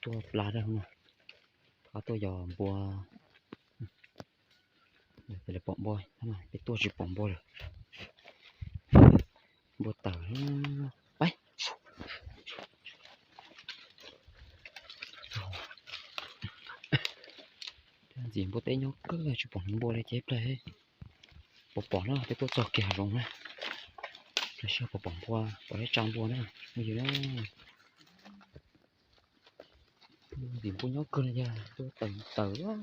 Tuaj plab rau no, qab tuaj yos npua, pom npua, peb tuaj tsis pom npua lawm. Npua tawm, pab ntxiv npua teb nyob kawg tsis pom npua li ces ib pliag pom pom na, peb tuaj txog kiag hav zoov na, ib pliag seb pom pom npua, pom ib tsa npua na, phooj ywg na. Ntxim npua nyob kawg no yog npua tawm tawm.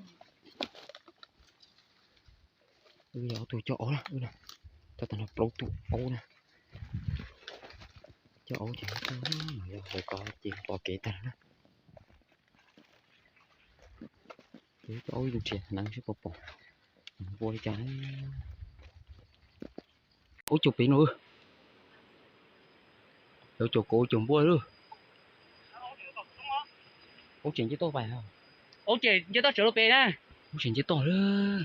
Wb yog ob tug coj aub na, tau tag nrho plaub tug aub na. Coj aub ces yog hauv ko ces pom kev tag na. Ces coj aub ib tug nrhiav neev seb puas pom npua li cas. Aub caum pem no, aub caum kauv caum npua lawm. Aub tseem nce toj pais, aub tseem nce toj tsawv rau pem na. Aub tseem nce toj lawm.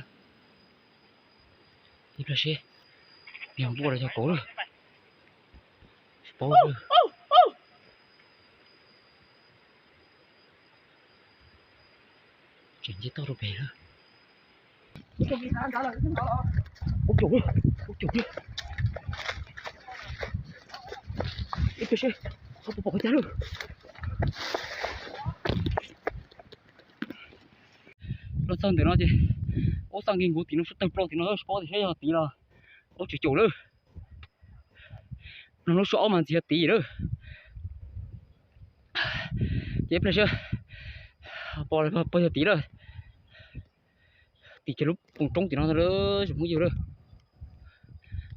Ib pliag seb yog npua los yog kauv lawm. Tsis paub. Tseem nce toj rau pem lawm. Aub caum lawm, aub caum lawm. Ib pliag seb ho puas pom cas lawm. Los txog ntawm no ces aub xa nkaus tim no sab tawg plaws tim no, tsis paub tias saib yog tid los aub tseem caum lawm. No lub suab aub mas ntxiv yog tid lawm. Ces ib pliag seb pom, pom yog tid lawm. Tim kiag lub poos roob tim no ntag lawm tsoom phooj ywg lawm.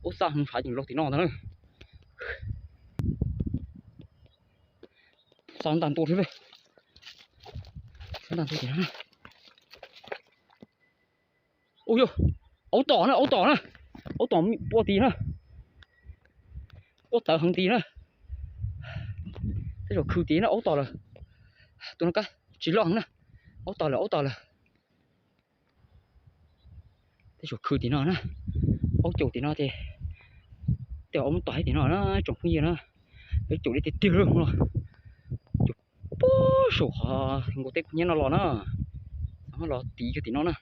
Aub xa hmoov tshav ces laus tim no ntag na. Xa ntag ntua thiab lawm. Xa ntag ntua tim no na. Ua yog aub tom na, aub tom na, aub tom pua tid na. Aub tawv heev tid na. Tej zaum khwv tid na, aub tom lawm. Tus no kab tsis loj heev na. Aub tom lawm, aub tom lawm. Tej zaum khwv tim no na. Aub caum tim no ces tej zaum aub muab tom tim no na tsoom phooj ywg na. Aub caum li tiag tiag lawm no. Caum puag saum qhov nkaus tej kub hnyiab no los na. Los tid kiag tim no na.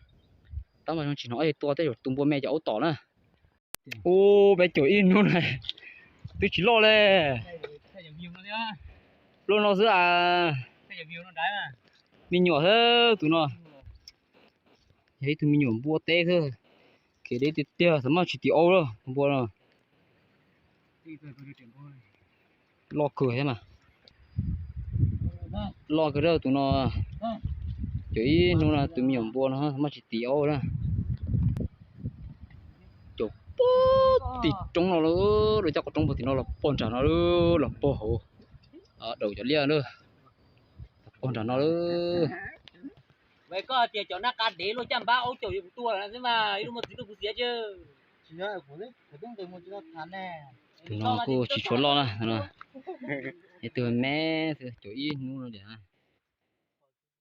Tab mas zoo tsis hnov tua tej zaum tus npua me ces aub tom na. Ub, peb caum ib hnub na twb tsis loj li. Loj no xwb as. Me nyuam xwb tus no. Yog ib tug me nyuam npua teb xwb. Kev deb tiag tiag, xav mas tsis tim aub lawm tus npua no. Loj kawg thiab mas. Loj kawg tus no. Caum ib hnub no tus me nyuam npua no xav mas tsis tim aub na. Caum puag tim roob no lawm, lawv cov qhov roob puag tim no los puag nram no lawm, los puag hauv daus cov liaj lawm, los puag nram no lawm. Koj hais tias cov nab qa dev luaj caj npab aub caum kuv tua xwb mas ib lub muaj txiv tuaj kuv xiav cia. Tus no kuj tsis tshua loj na, es tus me xwb, caum ib hnub no tias.